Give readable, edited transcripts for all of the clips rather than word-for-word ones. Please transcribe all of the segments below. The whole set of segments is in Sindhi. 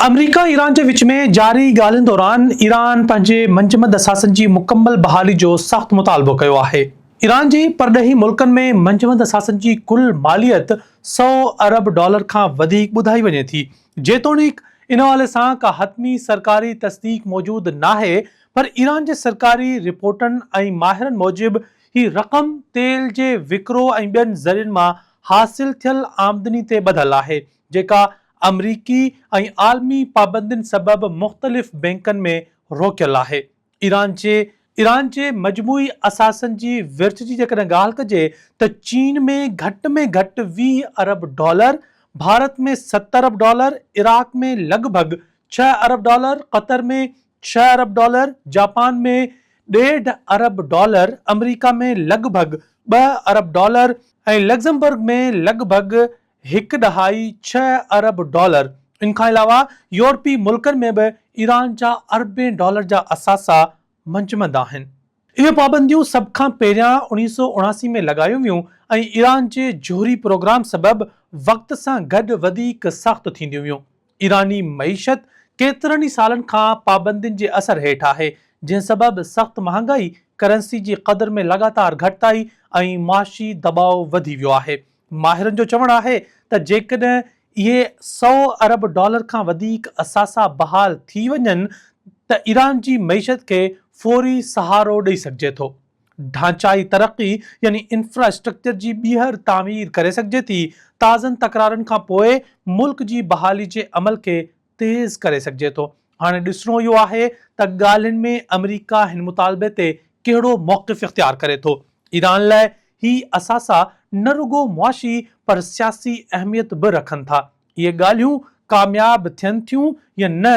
آمريڪا ۽ ايران جي وچ ۾ جاري ڳالهين دوران ايران پنهنجي منجمند اثاثن جي مڪمل بحالي جو سخت مطالبو ڪيو آهي. ايران جي پرڏيهي ملڪن ۾ منجمند اثاثن جي ڪل ماليت سئو ارب ڊالر کان وڌيڪ ٻڌائي وڃي ٿي. جيتوڻيڪ ان حوالي سان ڪا حتمي سرڪاري تصديق موجود ناهي پر ايران جي سرڪاري رپورٽن ۽ ماهرن موجب هي رقم تيل جي وڪرو ۽ ٻين ذريعن مان حاصل ٿيل آمدني تي ٻڌل آهي. جيڪا آمريڪي ۽ عالمي پابندين سبب مختلف بئنڪن ۾ روڪيل آهي. ايران جي ايران جي مجموعي اثاثن جي ورڇ جي جيڪڏهن ڳالهه ڪجي ته چين ۾ گهٽ ۾ گهٽ 20 ارب ڊالر، ڀارت ۾ ست ارب ڊالر، عراق ۾ لڳ ڀڳ ڇهه ارب ڊالر، قطر ۾ ڇهه ارب ڊالر، جاپان ۾ ڏيڍ ارب ڊالر، آمريڪا ۾ لڳ ڀڳ ٻه ارب ڊالر ۽ لگزمبرگ ۾ لڳ ڀڳ هڪ ڏهائي ڇهه ارب ڊالر، ان کان علاوه يورپي ملڪن ۾ به ايران جا اربين ڊالر جا اثاثا منجمند آهن. اهي پابنديون سڀ کان پهريان 1979 ۾ لڳايون ويون ۽ ايران جي جوهري پروگرام سبب وقت سان گڏ وڌيڪ سخت ٿينديون ويون. ايراني معيشت ڪيترن ئي سالن کان پابندين جي اثر هيٺ آهي، جنهن سبب سخت مهانگائي، ڪرنسي جي قدر ۾ لڳاتار گهٽتائي ۽ معاشي دٻاء وڌي ويو آهي. ماهرن جو چوڻ آهي ته جيڪڏهن اهي سئو ارب ڊالر کان وڌيڪ اثاثا بحال ٿي وڃن ته ايران جي معيشت کي فوري سهارو ڏئي سگهجي ٿو. ڍانچائي ترقي يعني انفراسٽرڪچر جي ٻيهر تعمير ڪري سگهجي ٿي، تازن تڪرارن کانپوء ملڪ جي بحالي جي عمل کي تيز ڪري سگهجي ٿو. هاڻي ڏسڻو اهو آهي ته ڳالهين ۾ آمريڪا هن مطالبي تي ڪهڙو موقف اختيار ڪري ٿو. ايران لاء هي اثاثا نه رڳو معاشي پر سياسي اهميت به رکن ٿا. اهي ڳالهيون ڪامياب ٿين ٿيون يا نه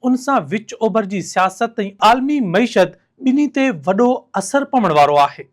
ان سان وچ اوڀر جي سياست ۽ عالمي معيشت ٻنهي تي وڏو اثر پوڻ وارو آهي.